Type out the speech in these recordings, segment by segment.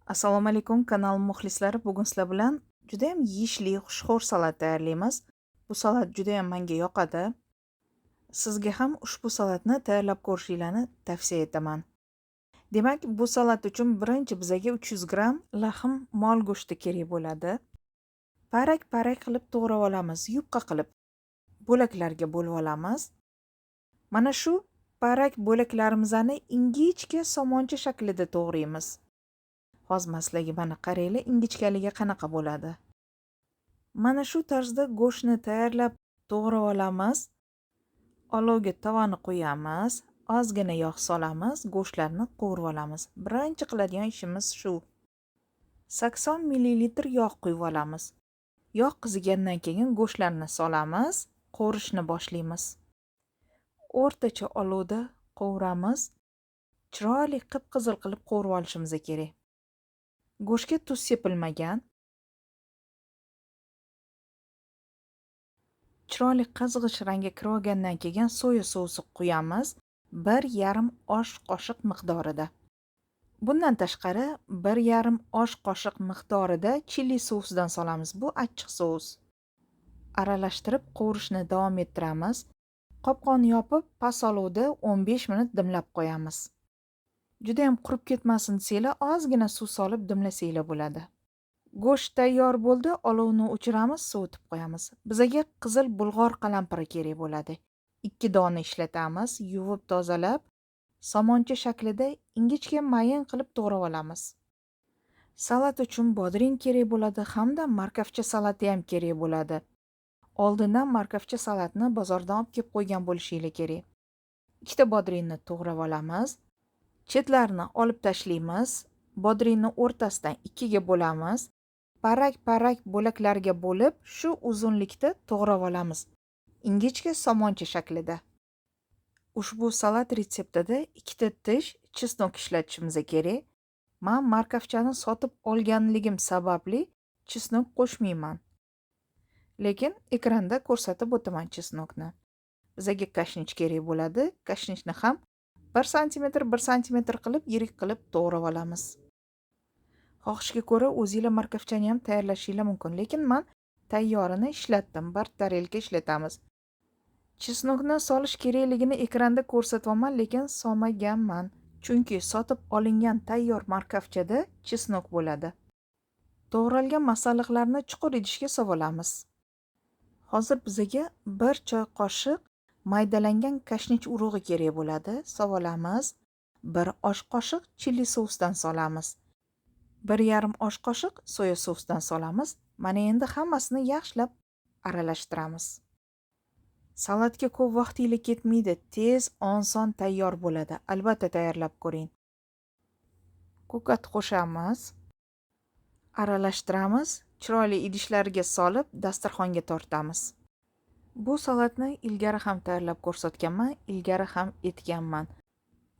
Assalomu alaykum kanal muxlislari. Bugun sizlar bilan juda ham yeyishli xushxo'r salat tayyorlaymiz. Bu salat juda ham menga yoqadi. Sizga ham ushbu salatni tayyorlab ko'rishingizni tavsiya etaman. Demak, bu salat uchun birinchi bizaga 300 gramm lahm mol go'shti kerak bo'ladi. Parak-parak qilib to'g'rab olamiz, yupqa qilib bo'laklarga bo'lib olamiz. Mana shu parak bo'laklarimizni ingichka somoncha shaklida to'g'raymiz. Hozir man sizlarga mana qaranglar, ingichkaligi qanaqa bo'ladi. Mana shu tarzda go'shtni tayyorlab to'g'rab olamiz. Olovga tovani qo'yamiz, ozgina yog' solamiz, go'shtlarni qovurib olamiz. Birinchi qiladigan ishimiz shu. 80 ml yog' quyib olamiz. Yog' qizigandan keyin go'shtlarni solamiz, qovurishni boshlaymiz. O'rtacha olovda qovuramiz. Chiroyli qip-qizil qilib qovurib olishimiz kerak. Go'shtga tuz sepilmagan. Chiroyli qizg'ish rangga kirib olgandan keyin soya sousi quyamiz 1,5 osh qoshiq miqdorida. Bundan tashqari 1,5 osh qoshiq miqdorida chili sousidan solamiz. Bu achchiq sous. Aralashtirib qovurishni davom ettiramiz. Qopqonni yopib, past olovda 15 minut dimlab qo'yamiz. Juda ham qurib ketmasin desanglar, ozgina suv solib dimlasanglar bo'ladi. Go'sht tayyor bo'ldi, olovni o'chiramiz, sovutib qo'yamiz. Bizaga qizil bulg'or qalampiri kerak bo'ladi. 2 dona ishlatamiz, yuvib tozalab, somoncha shaklida ingichka mayin qilib to'g'rab olamiz. Salat uchun bodring kerak bo'ladi hamda markavcha salati ham kerak bo'ladi. Oldindan markavcha salatni bozordan olib kelib qo'ygan bo'lishinglar kerak. 2 ta bodringni to'g'rab olamiz. Chetlarini olib tashlaymiz. Bodringni o'rtasidan 2 ga bo'lamiz. Parak-parak bo'laklarga bo'lib, shu uzunlikda to'g'rab olamiz. Ingichka somoncha shaklida. Ushbu salat retseptida 2 ta tish chesnok ishlatishimiz kerak. Men markavchani sotib olganligim sababli chesnok qo'shmayman. Lekin ekranda ko'rsatib o'taman chesnokni. Bizaga kashnich kerak bo'ladi. Kashnichni ham 1 santimetr 1 santimetr qilib yirik qilib to'g'rab olamiz. Xohishga ko'ra o'zinglar markavchani ham tayyorlashinglar mumkin, lekin men tayyorini ishlatdim. Bir tarelka ishlatamiz. Chesnokni solish kerakligini ekranda ko'rsatyapman, lekin solmaganman. Chunki sotib olingan tayyor markavchada chesnok bo'ladi. To'g'ralgan masalliqlarni chuqur idishga solamiz. Hozir bizaga 1 choy qoshiq maydalangan kashnich urug'i kerak bo'ladi. Solamiz. 1 osh qoshiq chili sousdan solamiz. 1,5 osh qoshiq soya sousdan solamiz. Mana endi hammasini yaxshilab aralashtiramiz. Salatga ko'p vaqtingiz ketmaydi, tez, oson tayyor bo'ladi. Albatta tayyorlab ko'ring. Ko'kat qo'shamiz. Aralashtiramiz. Chiroyli idishlarga solib dasturxonga tortamiz. Bu salatni ilgari ham tayyorlab ko'rsatganman, ilgari ham etganman.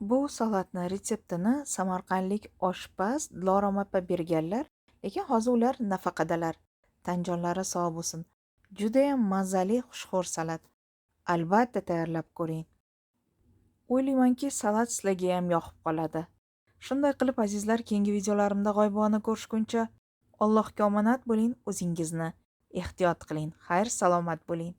Bu salatni retseptini samarqandlik oshpaz Dilorom opa berganlar, lekin hozir ular nafaqadalar. Tanjonlari sog' bo'lsin. Juda ham mazali xushxo'r salat. Albatta tayyorlab ko'ring. O'ylaymanki, salat sizlarga ham yoqib qoladi. Shunday qilib azizlar, keyingi videolarimda g'oyibona ko'rishguncha Allohga omonat bo'ling, o'zingizni ehtiyot qiling. Xayr, salomat bo'ling.